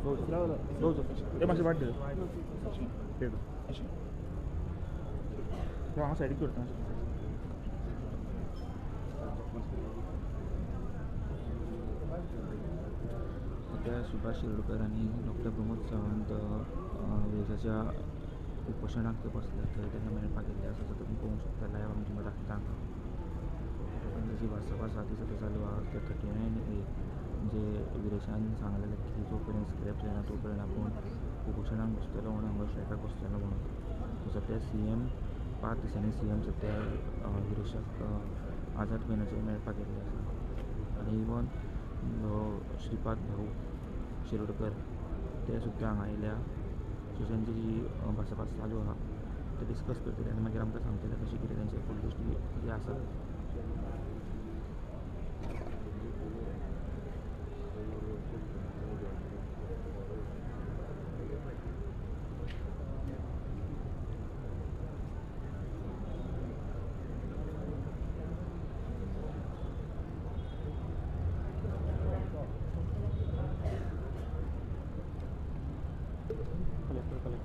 मातशें वाट अशें हांव सायडीक दवरता. सध्या सुभाष शिरोडकर आनी डॉक्टर प्रमोद सावंत विरेशाच्या उपोशणाक ते बसले थंय तांकां मेळपाक गेल्ले आसा. सो तुमी पळोवंक शकता लायव आमी तुमकां दाखयता हांगा. तांची जी भासाभास आसा ती सद्या चालू आसा. ते 39A जे विरेशान सांगलेलें की जो पर्यंत स्क्रॅप जायना तो पर्यंत आपूण उपोशणाक बसतलो म्हणून, हंगर स्ट्रायकाक बसतलो म्हणून. सो सद्या सीएम 5 दिसांनी सीएम सद्या विरेशाक आझाद मैदानाचेर मेळपाक गेल्ले आसा. आनी इवन श्रीपाद भाऊ शिरोडकर ते सुद्दां हांगा आयल्या. सो तांची जी भासाभास चालू आसा ते डिस्कस करतले आनी मागीर आमकां सांगतले कशें कितें तेंचे फुडली कितें आसा. Collector sir.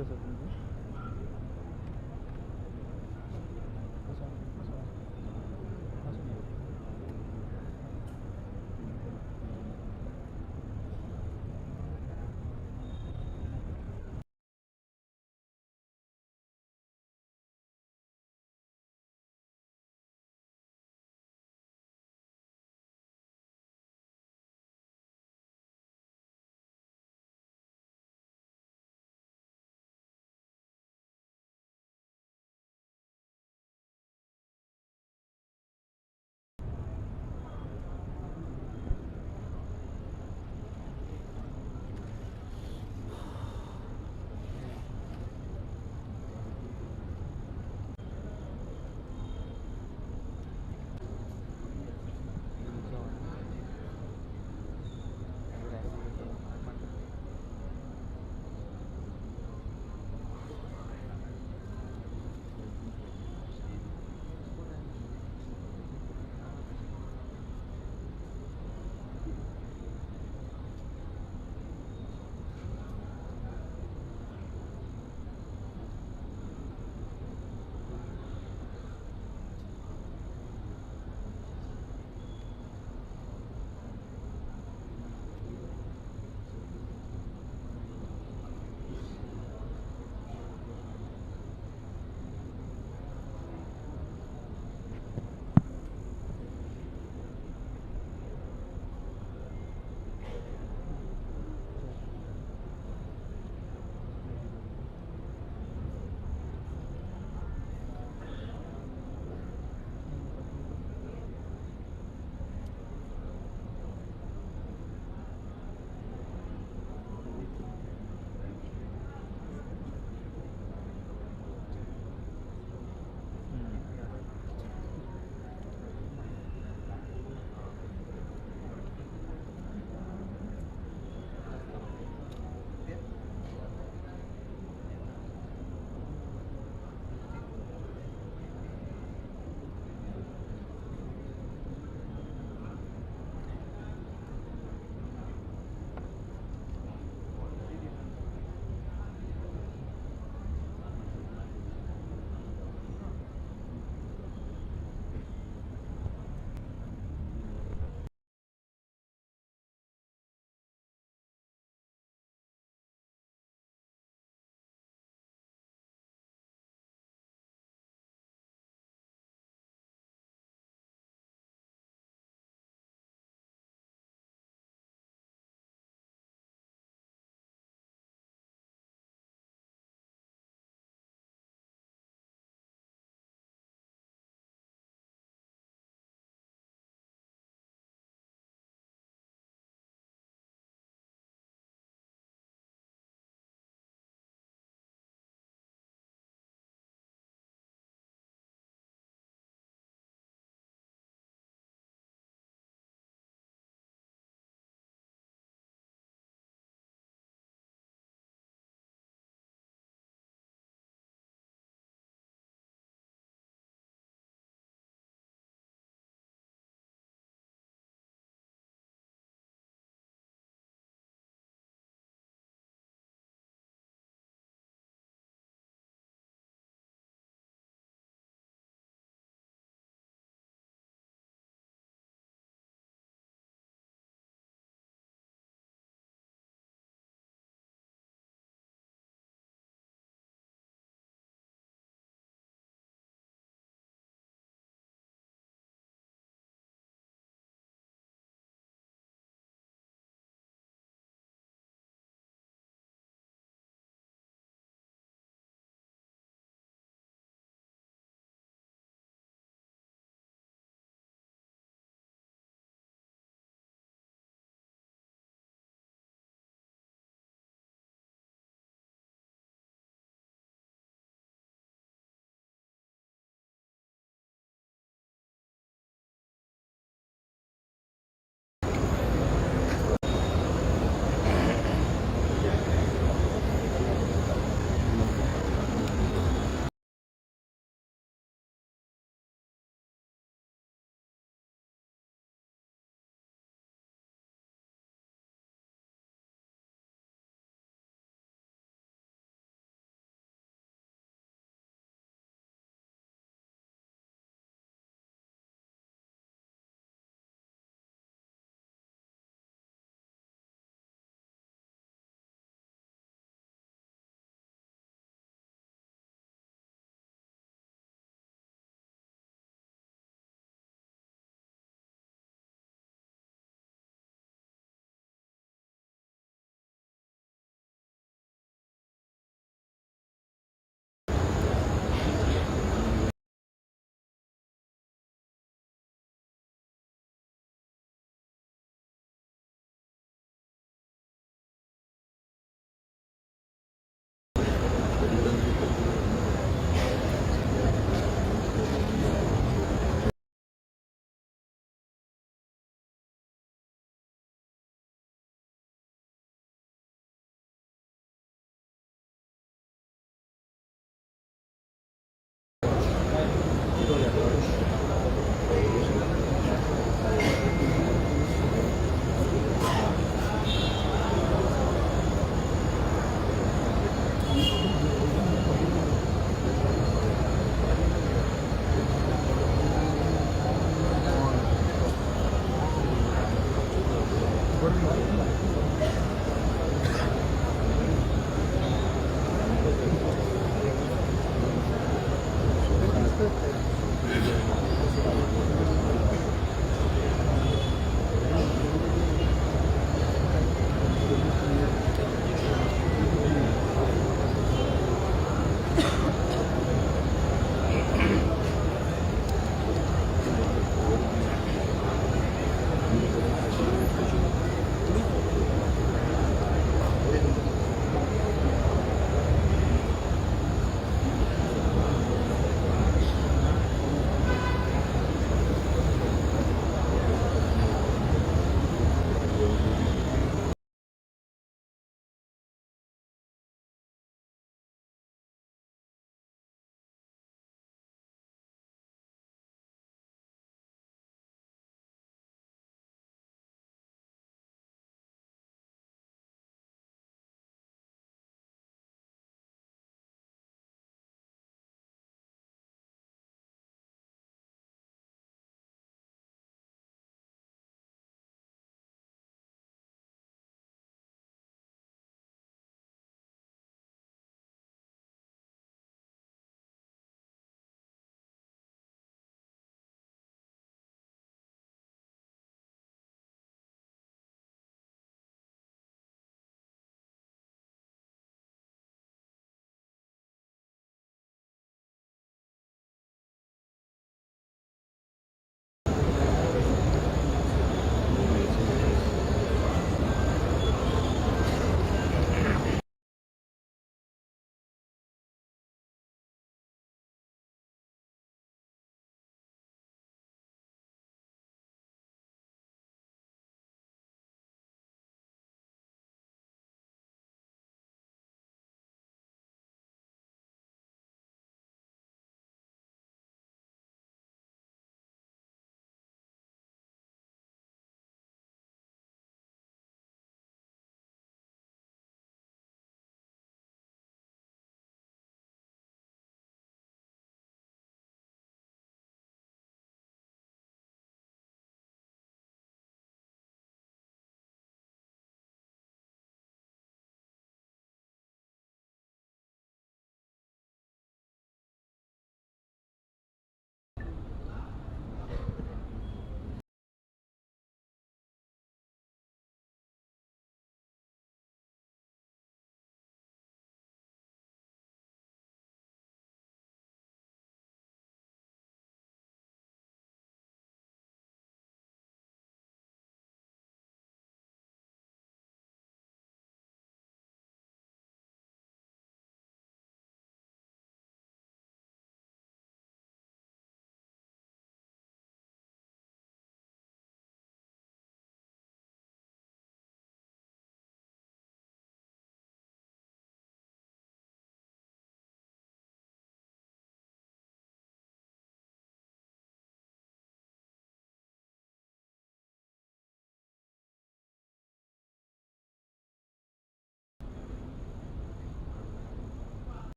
कितें सर तुमचें? आसूं आसूं आसूं.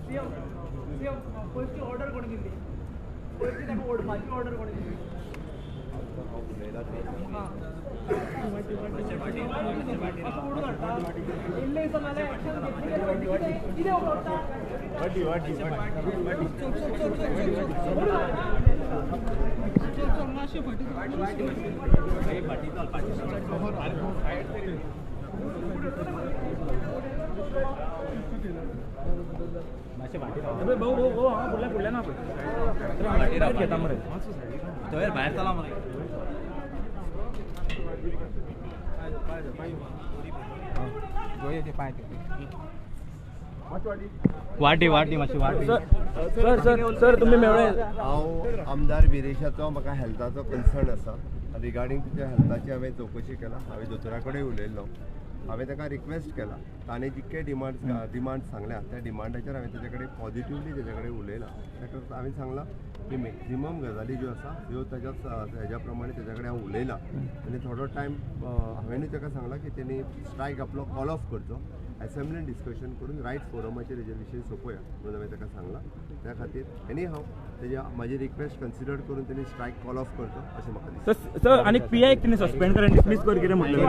सीएम पयलीं ऑर्डर कोण दिल्ली? पयलीं ताका ओडपाची ऑर्डर कोण दिल्ली? भाऊ भाऊ भाऊ हांगा फुडल्या फुडल्या ना पळय घेता मरे थंय भायर चला मरे. वाटी वाटी मातशी वाटी. सर सर सर तुमी मेळ्ळे. हांव आमदार विरेशाचो म्हाका हेल्थाचो कन्सर्न आसा. रिगार्डींग तुज्या हेल्थाची हांवें चवकशी केला. हांवें दोतोरा कडेन उलयल्लो. हांवें ताका रिक्वेस्ट केला. ताणें जितके डिमांड सांगल्या त्या डिमांडाचेर हांवें ताजे कडेन पॉजिटिवली ताजे कडेन उलयलां. ताका हांवें सांगलां की मॅक्सिमम गजाली ज्यो आसा ह्यो ताज्या हेज्या प्रमाणे ताज्या कडेन हांव उलयलां. आनी थोडो टायम हांवेंनूय ताका सांगलां की तेणी स्ट्रायक आपलो कॉल ऑफ करचो, एसेंब्लीन डिस्कशन करून रायट फोरमाचेर हेजे विशय सोंपोया म्हणून हांवें ताका सांगलां. त्या खातीर एनी हांव तेज्या म्हाजी रिक्वेस्ट कन्सिडर करून तेणी स्ट्रायक कॉल ऑफ करचो अशें म्हाका दिसता. सर आनी पी आयक तेणी सस्पेंड कर डिसमीस कर कितें म्हणलें?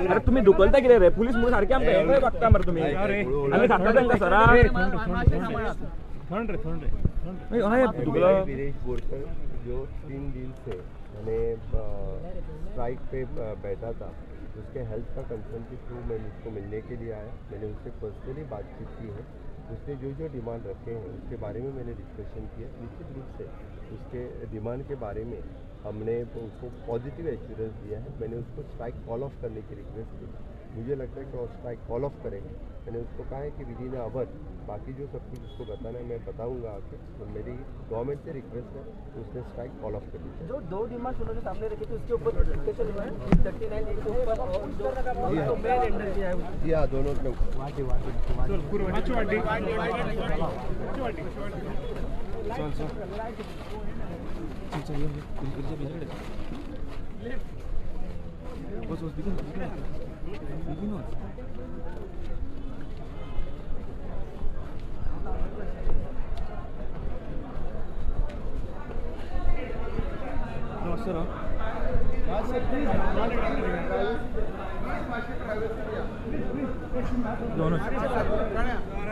अरे तुम्ही दुखलता कितें रे? पुलीस म्हणून सारखे आमकां हें वागता मरे तुमी. आमी सांगता तांकां सरा. वीरेश बोरकर जो 3 दिन से मैंने स्ट्राइक पे बैठा था, उसके हेल्थ का कंसर्न के थ्रू मैं उसको मिलने के लिए आया. मैंने उससे पर्सनली बातचीत की है. उसने जो जो डिमांड रखे हैं उसके बारे में मैंने डिस्कशन किया. निश्चित रूप से उसके डिमांड के बारे में हमने उसको पॉजिटिव एश्योरेंस दिया है. मैंने उसको स्ट्राइक कॉल ऑफ करने की रिक्वेस्ट की. मुझे लगता है कि वो स्ट्राइक कॉल ऑफ करेगा. मैंने उसको कहा है कि विद इन our बाकी जो सब कुछ उसको बताना है मैं बताऊंगा आके. और मेरी गवर्नमेंट से रिक्वेस्ट है उसने स्ट्राइक कॉल ऑफ कर दी. जो 2 डिमांड उन्होंने सामने रखे थे उसके ऊपर डिस्कशन हुआ है. 39 के ऊपर और जो मेन एंटर किया है. जी हाँ, दोनों के ऊपर.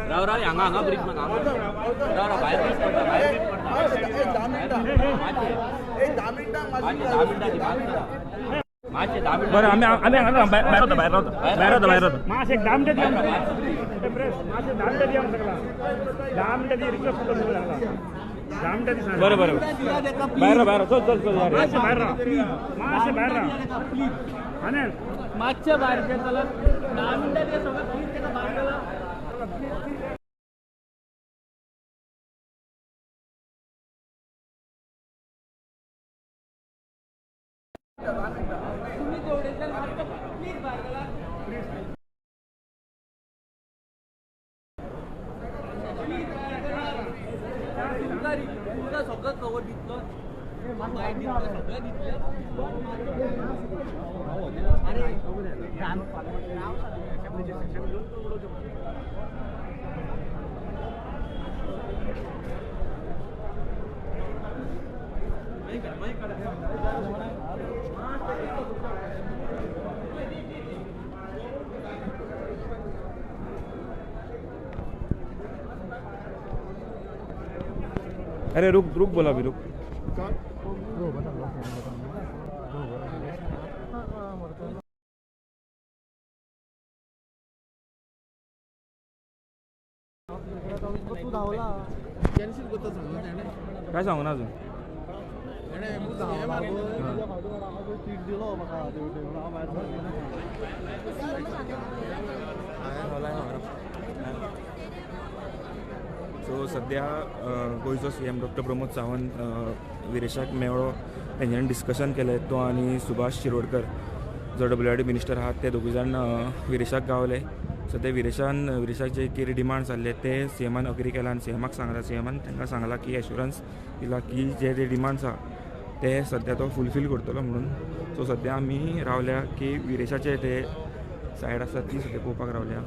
राव राव हांगा हांगा ब्रिज हांगा राव राव भायर ब्रिज पडटा, भायर ब्रिज पडटा. 10 मिनटां बरं आमी आमी हांगा भायर रावता, भायर रावता, भायर रावता, भायर रावता. मातशें 10 मिनटां दी प्रेस, मातशें 10 मिनटां दी आमकां सगळ्यांक. 10 मिनटां दी रिक्वेस्ट करता सगळ्यांक. 10 मिनटां दी. बरें बरें भायर राव, भायर चल चल चल. मातशें भायर राव, मातशें भायर राव. अनिल मातशें भायर चला. 10 मिनटां दी सगळें प्लीज. ताका भायर चला. तुम्ही तेवढेतल्यान प्लीज भायर चला. तुमकां सगळो कवर दितलो, सगळें दितलें. अरे अरे रुक रुक बोला भी रुक. काय सांगू ना अजून? सो सध्या गोंयचो C M doctor Pramod Sawant विरेशाक मेळ्ळो, तेंच्यांनी डिस्कशन केलें. तो आनी सुभाष शिरोडकर जो डब्ल्यू आर डी मिनिस्टर आहात ते दोगूय जाण विरेशाक गावले. सो ते विरेशाक जे कितें डिमांड जाल्ले ते सी एमान अग्री केला आनी सी एमाक सांगलां. सी एमान तांकां सांगलां की एश्योरन्स दिला की जे जे डिमांड्स आहा ते सद्या तो फुलफील करतलो म्हणून. सो सद्या आमी रावल्या की विरेशाचे ते सायड आसा ती सद्या पळोवपाक रावल्या.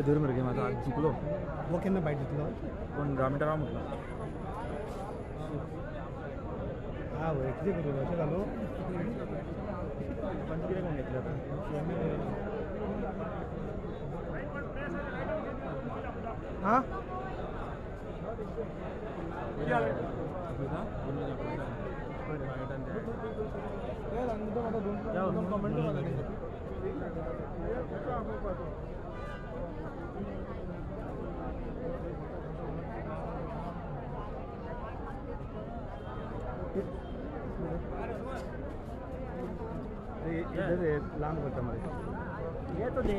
धर मरे म्हाजो हात दुखलो. वो केन्ना बायट दितलो? 15 मिनटां राव म्हटलं. हा वय कितें करूं अशें घालूं? पंच कितें कोण घेतले आतां? हां लांब करता मरे. ये तो दे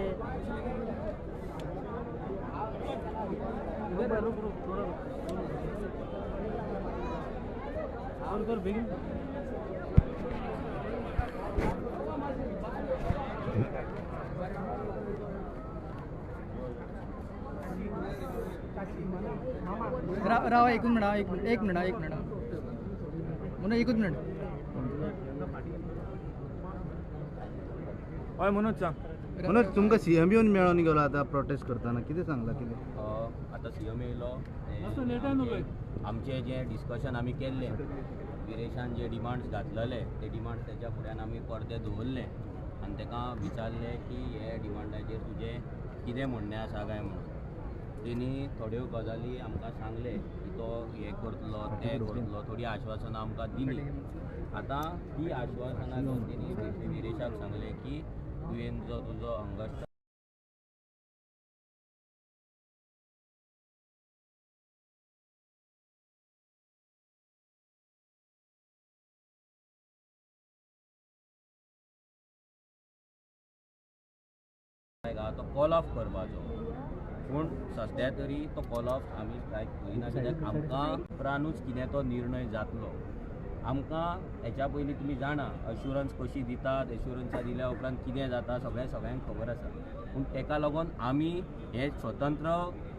रुक रुक थोड़ा रुक और कर बेगिन. राव एक मिनिट, एक मिनिट, एक मिनिट, एक मिनिट म्हणून एकूच मिनिट. हय मनोज सांग. मनोज, तुमकां सी एम येवन मेळोन गेलो आतां प्रोटेस्ट करतना, कितें सांगलां कितें? आतां सी एम येयलो, आमचें जें डिस्कशन आमी केल्लें, विरेशान जे डिमांड्स घातलेले ते डिमांड्स तेच्या फुड्यान आमी परते दवरले आनी ताका विचारलें की हे डिमांडाचेर तुजें कितें म्हणणें आसा काय म्हणून. तेणी थोड्यो गजाली आमकां सांगले की तो हें करतलो तें करतलो, थोडीं आश्वासनां आमकां दिली. आतां ती आश्वासनां घेवन तेणी विरेशाक सांगलें की तुवें जो तुजो हंगर स्ट्रायक आहा तो कॉल ऑफ करपाचो, पूण सद्या तरी तो कॉल ऑफ आमी स्ट्रायक करिना कित्याक आमकां उपरांतूच कितें तो निर्णय जातलो. आमकां हेच्या पयलीं तुमी जाणा अश्युरन्स कशी दितात, एश्युरन्सां दिल्या उपरांत कितें जाता सगळें सगळ्यांक खबर आसा. पूण तेका लागून आमी हें स्वतंत्र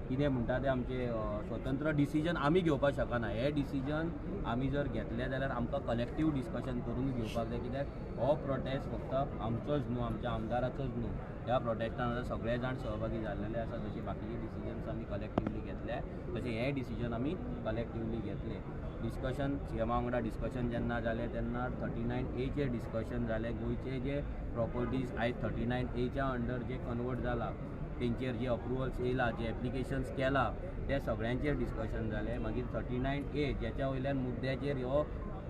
कितें म्हणटा तें आमचें स्वतंत्र डिसिजन आमी घेवपाक शकना. हें डिसिजन आमी जर घेतलें जाल्यार आमकां कलेक्टीव डिस्कशन करून घेवपाक जाय, कित्याक हो प्रोटेस्ट फक्त आमचोच न्हू, आमच्या आमदाराचोच न्हू, ह्या प्रोटेस्टान आतां सगळे जाण सहभागी जाल्लेले आसा. जशे बाकीचे डिसिजन्स आमी कलेक्टिवली घेतले तशें हें डिसिजन आमी कलेक्टिवली घेतलें. डिस्कशन सी एमा वांगडा डिस्कशन जेन्ना जालें तेन्ना 39 Aचेर डिस्कशन जालें. गोंयचे जे प्रॉपर्टीज आयज 39 Aच्या अंडर जे कन्वर्ट जाला तेंचेर जे अप्रुवल्स येयला, जे एप्लिकेशन्स केला ते सगळ्यांचेर डिस्कशन जालें. मागीर 39 A जेच्या वयल्यान मुद्द्याचेर ह्यो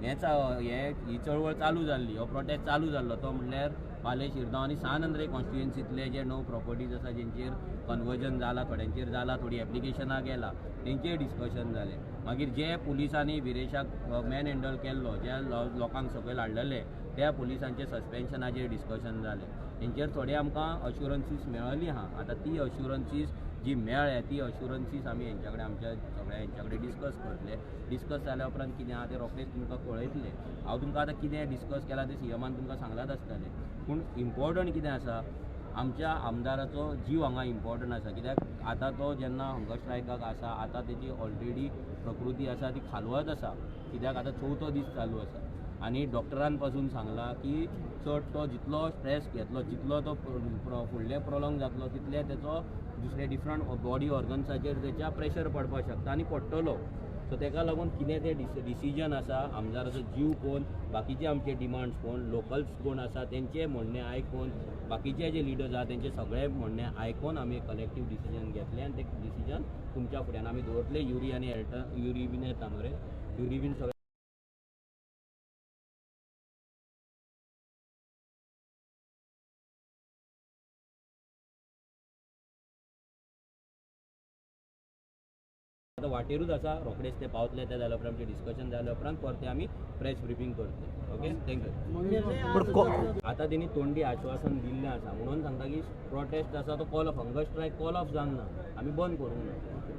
ही चळवळ चालू जाल्ली, हो प्रोटेस्ट चालू जाल्लो तो म्हणल्यार पाले शिरगांव आनी सान आंद्रे कॉन्स्टिट्युएन्सींतले जे 9 प्रॉपर्टीज आसा जेंचेर कन्वर्जन जाला, थोड्यांचेर जाला, थोडी एप्लिकेशनां गेला, तेंचेर डिस्कशन जालें. मागीर जे पुलिसांनी विरेशाक मॅन हँडल केल्लो, ज्या लोकांक सकयल हाडलेले त्या पुलिसांचे सस्पेन्शनाचेर डिस्कशन जालें. हेंचेर थोडे आमकां अश्युरन्सीस मेळ्ळी आहा. आतां ती अश्युरन्सीस जी मेळ्ळ्या ती अश्युरन्सीस आमी हेंच्या कडेन आमच्या सगळ्या हेंच्या कडेन डिस्कस करतले. डिस्कस जाल्या उपरांत कितें आहा तें रोखडेंच तुमकां कळयतले. हांव तुमकां आतां कितें डिस्कस केलां तें सी एमान तुमकां सांगलात आसतलें, पूण इम्पॉर्टंट कितें आसा, आमच्या आमदाराचो जीव हांगा इम्पॉर्टंट आसा, कित्याक आतां तो जेन्ना हंगर स्ट्रायकाक आसा, आतां तेजी ऑलरेडी प्रकृती आसा ती खालवत आसा, कित्याक आतां चवथो दीस चालू आसा आनी डॉक्टरान पासून सांगलां की चड तो जितलो स्ट्रेस घेतलो, जितलो तो फुडले प्रोलोंग जातलो तितले तेचो दुसरे डिफरंट बॉडी ऑर्गन्साचेर तेच्या प्रेशर पडपाक शकता आनी पडटलो. सो तेका लागून कितें तें डिसिजन आसा, आमदाराचो जीव कोण, बाकीचे आमचे डिमांड्स कोण, लोकल्स कोण आसा तेंचे म्हणणें आयकून, बाकीचे जे लिडर्स आसा तेंचे सगळे म्हणणें आयकून आमी एक कलेक्टीव डिसिजन घेतलें आनी तें डिसिजन तुमच्या फुड्यान आमी दवरतले. युरी आनी एल्टन, युरी बीन येता मरे, युरी बीन सगळे आतां वाटेरूच आसा, रोखडेच ते पावतले. ते जाल्या उपरांत आमचें डिस्कशन जाल्या उपरांत परते आमी प्रेस ब्रिफींग करतले. Okay, thank you. आतां तेणी तोंडी आश्वासन दिल्लें आसा म्हणून सांगता की प्रोटेस्ट आसा तो call off, hunger strike call off जावंक ना, आमी बंद करूंक ना.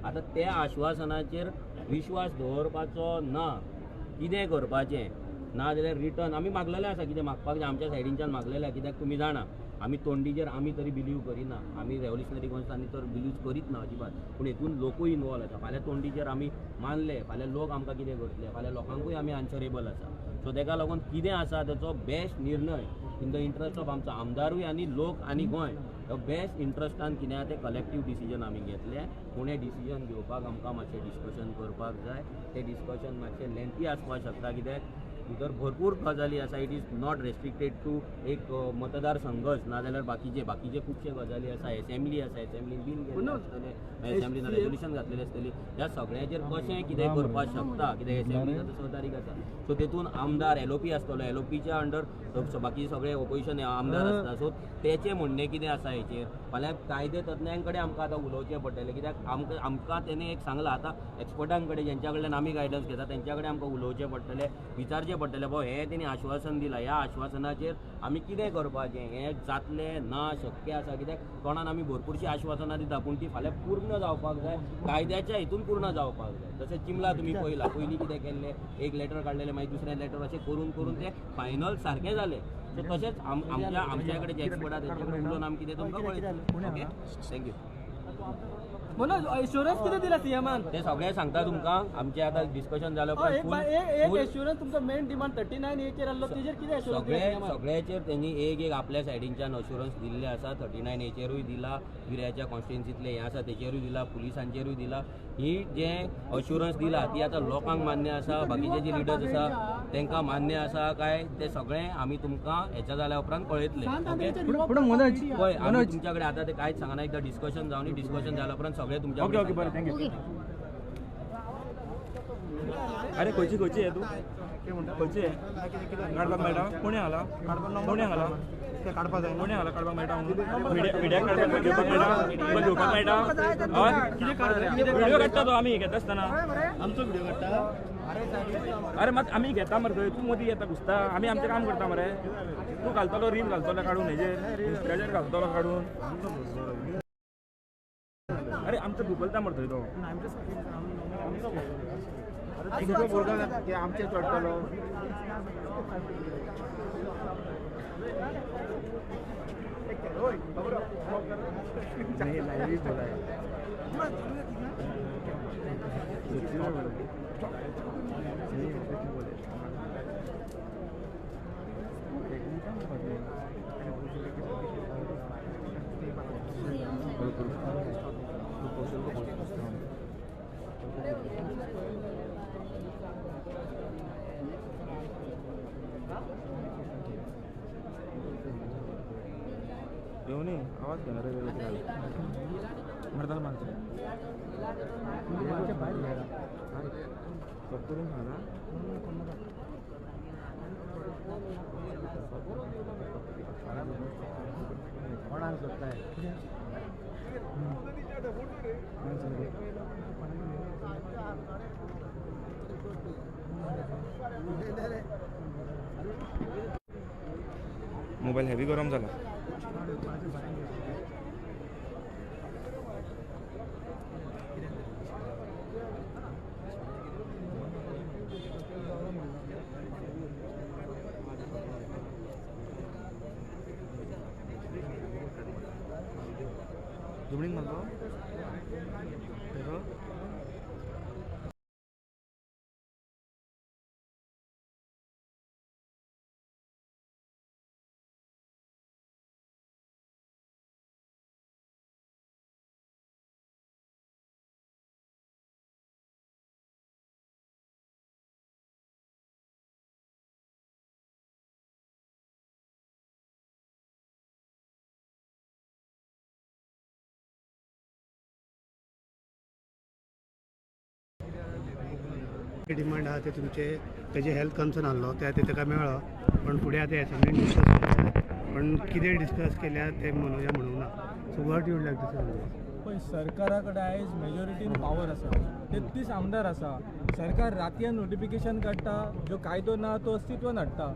आतां त्या आश्वासनाचेर विश्वास दवरपाचो ना, कितें करपाचें ना जाल्यार रिटर्न आमी मागलेलें आसा, कितें मागपाक जाय आमच्या सायडीनच्यान मागलेलें. कित्याक तुमी जाणा आमी तोंडीचेर आमी तरी बिलीव करिना, आमी रेवोल्युशनरी गोंयसांनी तर बिलीव करीत ना अजिबात. पूण हितून लोकूय इनवॉल्व आसा. फाल्यां तोंडीचेर आमी मानले फाल्यां लोक आमकां कितें करतले, फाल्यां लोकांकूय आमी आन्सरेबल आसा. सो तेका लागून कितें आसा तेचो बेस्ट निर्णय इन the interest of आमचो आमदारूय आनी लोक आनी गोंय, हो बेस्ट इंट्रस्टान कितें आहा तें कलेक्टीव डिसिजन आमी घेतलें. पूण हें डिसिजन घेवपाक आमकां मातशें डिस्कशन करपाक जाय. तें डिस्कशन मातशें लेंथी आसपाक शकता, कित्याक भितर भरपूर गजाली आसा. It is not restricted to एक मतदारसंघच, नाजाल्यार बाकीचे बाकीचे खुबशे गजाली आसा. एसेंब्ली आसा, एसेंब्लीन बील गेल्लें आसतलें, एसेंब्लीन रेजोल्युशन घातलेलें आसतली. ह्या सगळ्याचेर कशें कितें करपाक शकता, कित्याक एसेंब्ली आतां 6 तारीख आसा. सो तेतून आमदार एलओपी आसतलो, एलओपीच्या अंडर बाकीचे सगळे ओपोजिशन आमदार आसता. सो तेचें म्हणणें कितें आसा हेचेर फाल्यां कायदे तज्ञां कडेन आमकां आतां उलोवचें पडटलें. कित्याक आमकां आमकां तेणें एक सांगलां, आतां एक्सपर्टां कडेन जेंच्या कडल्यान आमी गायडन्स घेता तेंच्या कडेन आमकां उलोवचें पडटलें, विचारचें पडटलें बाबा हें तेणी आश्वासन दिलां, ह्या आश्वासनाचेर आमी कितें करपाचें, हें जातलें ना शक्य आसा. कित्याक तोंडान आमी भरपूरशीं आश्वासनां दिता पूण ती फाल्यां पूर्ण जावपाक जाय, कायद्याच्या हितून पूर्ण जावपाक जाय. तशें चिमला तुमी पळयलां, पयलीं कितें केल्लें, एक लेटर काडलेलें, मागीर दुसरें लेटर, अशें करून करून तें फायनल सारकें जालें. सो तशेंच आमच्या आमच्या कडेन जे एक्सपर्ट आसा तेंचे कडेन उलोवन आमी कितें तुमकां कळयतले. Okay, thank you. Manoj, assurance कितें दिला सीएमान? ते सगळें सांगता तुमकां. आमचें आतां डिस्कशन जालें उपरांत एक एश्युरन्स तुमचो मेन डिमांड 39 एचेर आसलो तेजेर कितें एश्युरन्स? सगळे सगळ्याचेर तेणी एक एक आपल्या सायडीनच्यान अश्युरन्स दिल्ले आसा. 39 एचेरूय दिला, विऱ्याच्या कॉन्स्टिट्युन्सींतले हें आसा तेचेरूय दिला, पुलिसांचेरूय दिला. ही जें अश्युरन्स दिला ती आतां लोकांक मान्य आसा, बाकीचे जे लिडर्स आसा तांकां मान्य आसा काय ते सगळें आमी तुमकां हेच्या जाल्या उपरांत कळयतले. ओके, पळय आमी तुमच्या कडेन आतां ते कांयच सांगना, एकदां डिस्कशन जावन डिस्कशन जाल्या उपरांत सगळें तुमच्या. ओके ओके बरें, thank you. अरे खंयची खंयची हे तूं खंयची हे काडपाक मेळटा? कोणी घाला, कोणी घाला काडपाक जाय, कोणी घाला काडपाक मेळटा? मिडिया काडपाक घेवपाक मेळटा, घेवपाक मेळटा? हय, कितें व्हिडियो काडटा तो? आमी घेता आसतना आमचो व्हिडियो काडटा. अरे मात आमी घेता मरे, थंय तूं मदीं येता घुसता, आमी आमचें काम करता मरे. तूं घालतलो रील घालतलो काडून हेजेर इन्स्टाचेर घालतलो काडून. अरे आमचो गुगलता मरे थंय तो आमचे चडटलो. येऊन आवाज घेणार मर्दाला मारतो करून खाला. कोणाक सोदताय? मोबाईल हेवी गरम जाला. जमनीन मारलो. डिमांड आहा ते तुमचे तेजे हेल्थ कन्सर्न आहलो ते आतां ताका मेळ्ळो, पण फुडें आतां एसेंब्लीन डिस्कस करता, पण कितें डिस्कस केल्या तें मनोजा म्हणूंक ना. So what you would like to say? पळय सरकारा कडेन आयज मेजॉरिटीन पावर आसा, 33 आमदार आसा. सरकार रातयान नोटिफिकेशन काडटा, जो कायदो ना तो अस्तित्वान हाडटा.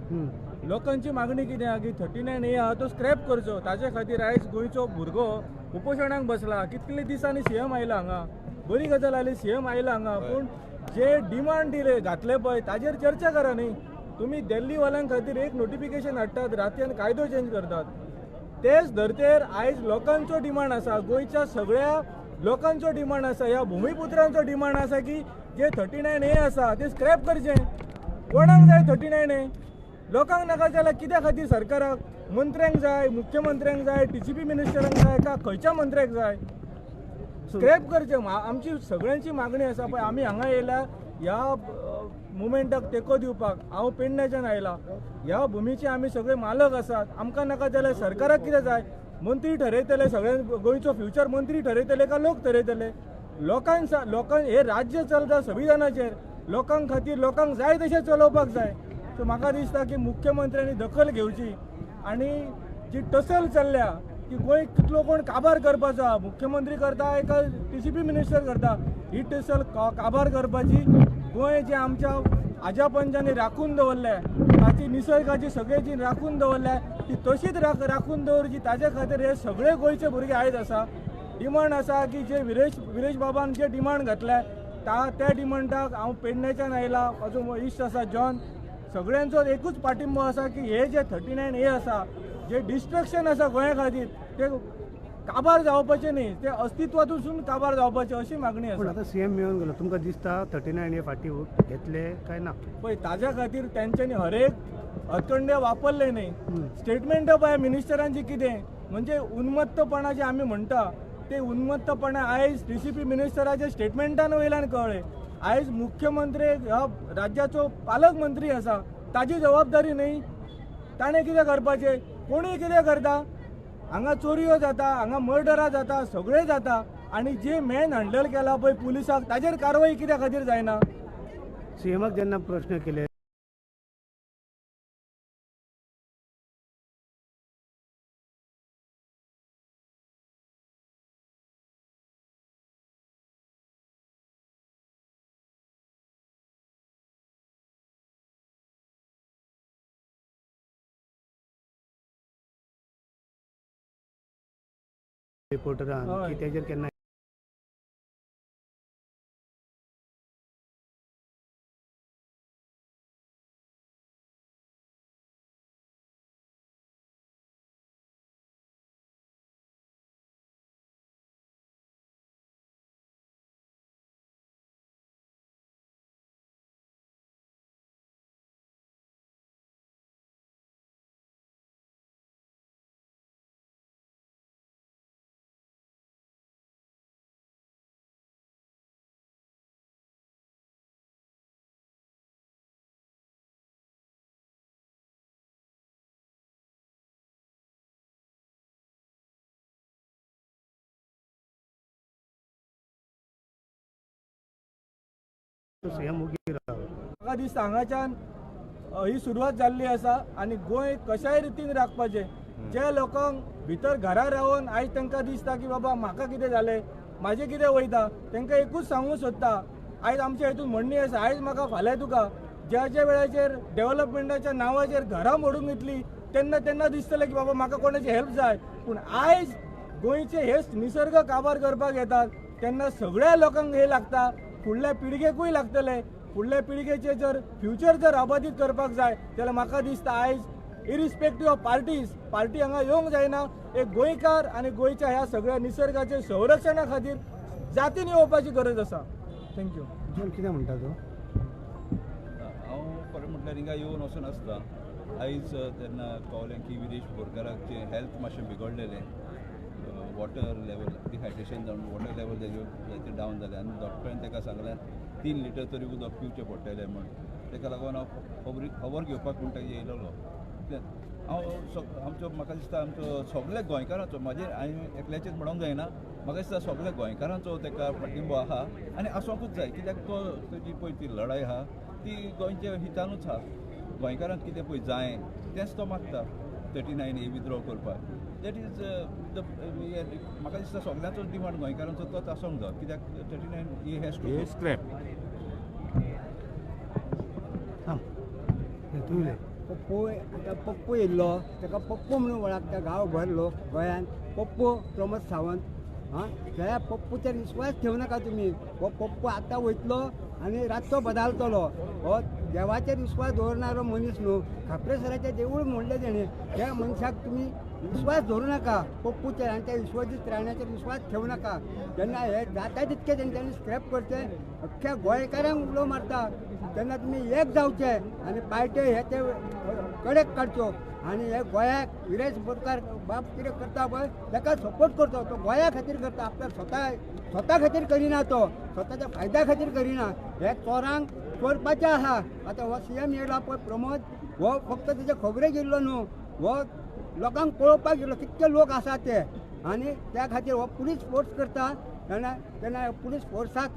लोकांची मागणी कितें आहा की 39A आहा तो स्क्रॅप करचो. ताजे खातीर आयज गोंयचो भुरगो उपोशणाक बसला. कितले दिसांनी सीएम आयला हांगा, बरी गजाल आली सीएम आयला हांगा, पूण जे डिमांड दिले घातले पळय ताजेर चर्चा करा न्ही. तुमी दिल्लीवाल्यां खातीर एक नोटिफिकेशन हाडटात, रातयान कायदो चेंज करतात. तेच धर्तेर आयज लोकांचो डिमांड आसा, गोंयच्या सगळ्या लोकांचो डिमांड आसा, ह्या भुमिपुत्रांचो डिमांड आसा की जे 39A आसा ते स्क्रॅप करचें. कोणाक जाय 39A? लोकांक नाका जाल्यार कित्या खातीर सरकाराक, मंत्र्यांक जाय, मुख्यमंत्र्यांक जाय, टीसीपी मिनिस्टरांक जाय, का खंयच्या मंत्र्याक जाय? स्क्रॅप करचें. आमची सगळ्यांची मागणी आसा. पळय आमी हांगा येयल्या ह्या मुवमेंटाक तेंको दिवपाक. हांव पेडण्याच्यान आयला. ह्या भुमीचे आमी सगळे मालक आसात. आमकां नाका जाल्यार सरकाराक कितें जाय? मंत्री ठरयतले, सगळे गोंयचो फ्युचर मंत्री ठरयतले का लोक ठरयतले? लोकांक हे राज्य चलता संविधानाचेर, लोकां खातीर लोकांक जाय तशें चलोवपाक जाय. सो म्हाका दिसता की मुख्यमंत्र्यांनी दखल घेवची आनी जी टसल चल्ल्या की गोंय कितलो कोण काबार करपाचो आहा, मुख्यमंत्री करता का टीसीपी मिनिस्टर करता, ही टसल काबार करपाची. गोंय जे आमच्या आजा पंजांनी राखून दवरल्या, ताची निसर्गाची सगळे जी राखून दवरल्या ती तशीच राखून दवरची. ताजे खातीर हे सगळे गोंयचे भुरगे आयज आसा. डिमांड आसा की जे विरेश बाबान जे डिमांड घातल्या त्या डिमांडाक हांव पेडण्याच्यान आयला, म्हाजो इश्ट आसा जॉन, सगळ्यांचो एकूच पाठिंबो आसा की हे जे 39A आसा, जे डिस्ट्रक्शन आसा गोंया खातीर ते काबार जावपाचें न्ही, ते अस्तित्वातून काबार जावपाचें अशी मागणी आसा. आतां सीएम मेळून गेलो, तुमकां दिसता 39A फाटीं घेतले काय ना? पळय ताज्या खातीर तेंच्यांनी हरेक हतकंडे वापरले न्ही. स्टेटमेंट पळय मिनिस्टरांची कितें म्हणजे उन्मत्तपणा जे आमी म्हणटा ते उन्मत्तपणा आयज टीसीपी मिनिस्टराच्या स्टेटमेंटान वयल्यान कळ्ळें. आयज मुख्यमंत्री ह्या राज्याचो पालकमंत्री आसा, ताजी जबाबदारी न्ही, ताणें कितें करपाचें? कोणूय कितें करता, हांगा चोरयो जाता, हांगा मर्डरां जाता, सगळें जाता आनी जे मॅन हँडल केला पळय पुलिसाक ताजेर कारवाय कित्या खातीर जायना? सीएमाक जेन्ना प्रश्न केले रिपोर्टरान की तेजेर केन्ना सीएम ओगी रावलो. म्हाका दिसता हांगाच्यान ही सुरवात जाल्ली आसा आनी गोंय कशाय रितीन राखपाचें. जे लोकांक भितर घरा रावन आयज तांकां दिसता की बाबा म्हाका कितें जालें, म्हाजें कितें वयता, तांकां एकूच सांगूंक सोदता. आयज आमच्या हितून म्हणणी आसा, आयज म्हाका फाल्यां तुका. ज्या ज्या वेळाचेर डेव्हलपमेंटाच्या नांवाचेर घरां मोडून घेतली तेन्ना तेन्ना दिसतलें की बाबा म्हाका कोणाची हेल्प जाय. पूण आयज गोंयचे हे निसर्ग काबार करपाक येतात तेन्ना सगळ्या लोकांक हे लागता, फुडल्या पिळगेकूय लागतले. फुडल्या पिळगेचे जर फ्युचर जर अबाधीत करपाक जाय जाल्यार म्हाका दिसता आयज इरिस्पेक्टीव ऑफ पार्टीज, पार्टी हांगा येवंक जायना, एक गोंयकार आनी गोंयच्या ह्या सगळ्या निसर्गाचे संरक्षणा खातीर जातीन येवपाची गरज आसा. Thank you. जॉन कितें म्हणटा तूं? हांव खरें म्हटल्यार हिंगा येवन वचून आसता. आयज तेन्ना कळ्ळें की विरेश बोरकाराक हेल्थ मातशें बिगडलेलें, वॉटर लेवल डिहायड्रेशन जावन वॉटर लेवल तेजें जायते डावन जालें आनी डॉक्टरान ताका सांगलें 3 लिटर तरी उदक पिवचें पडटलें म्हूण. ताका लागून हांव खबर घेवपाक म्हूण ताजेर येयलेलो. इतलेंच हांव आमचो म्हाका दिसता आमचो सगल्या गोंयकारांचो, म्हाजेर हांवें एकल्याचेच म्हणूंक जायना, म्हाका दिसता सगल्या गोंयकारांचो ताका पाठिंबो आहा आनी आसोंकूच जाय. कित्याक तो ताजी पळय ती लढाय आहा ती गोंयच्या हितानूच आहा. गोंयकारांक कितें पळय जाय तेंच तो मागता. 39A withdraw करपाक. That is the म्हाका दिसता सगळ्यांचोच डिमांड गोंयकारांचो तोच आसूंक जाय, कित्याक 39A has to scrap. Pappu आतां पप्पू येयल्लो, ताका पप्पू म्हणून वळखता गांवभर लोक गोंयांत. पप्पू प्रमोद सावंत. आं, त्या पप्पूचेर विश्वास ठेवू नाका तुमी. हो पप्पू आतां वयतलो आनी रातचो बदलतलो. हो देवाचेर विश्वास दवरणारो मनीस न्हू. खाप्रेसराचें देवूळ मोडलें तेणें. त्या मनशाक तुमी विश्वास दवरूं नाका पप्पूचेर, आनी त्या विश्वजीत राण्याचेर विश्वास ठेवू नाका. जेन्ना हे जाता तितकें तेंच्यांनी स्क्रॅप करचें. अख्ख्या गोंयकारांक उलो मारता तेन्ना तुमी एक जावचे आनी पार्ट्यो हे ते कडेक काडच्यो. आनी हे गोंयाक विरेश बोरकार बाब कितें करता पळय ताका सपोर्ट करचो. तो गोंया खातीर करता, आपल्या स्वता खातीर करिना, तो स्वताच्या फायद्या खातीर करिना. हे चोरांक चोरपाचें आसा. आतां हो सीएम येयला पळय प्रमोद, हो फक्त तेजे खबरेक येयल्लो न्हू, हो लोकांक पळोवपाक गेलो कितके लोक आसा ते. आनी त्या खातीर हो पुलीस फोर्स करता. तेन्ना तेन्ना पुलीस फोर्साक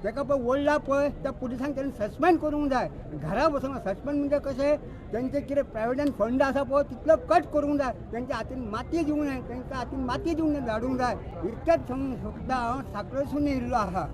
ताका पळय ओडला पळय त्या पुलिसांक तेणें सस्पेंड करूंक जाय. घरा बसूंक सस्पेंड म्हणजे कशें, तेंचे कितें प्रॉविडंट फंड आसा पळय तितलो कट करूंक जाय. तेंच्या हातीन माती दिवंक जाय, तेंच्या हातीन माती दिवंक जाय, धाडूंक जाय. इतकेंच सांगूंक शकता हांव. साखळेसून येयल्लो आसा.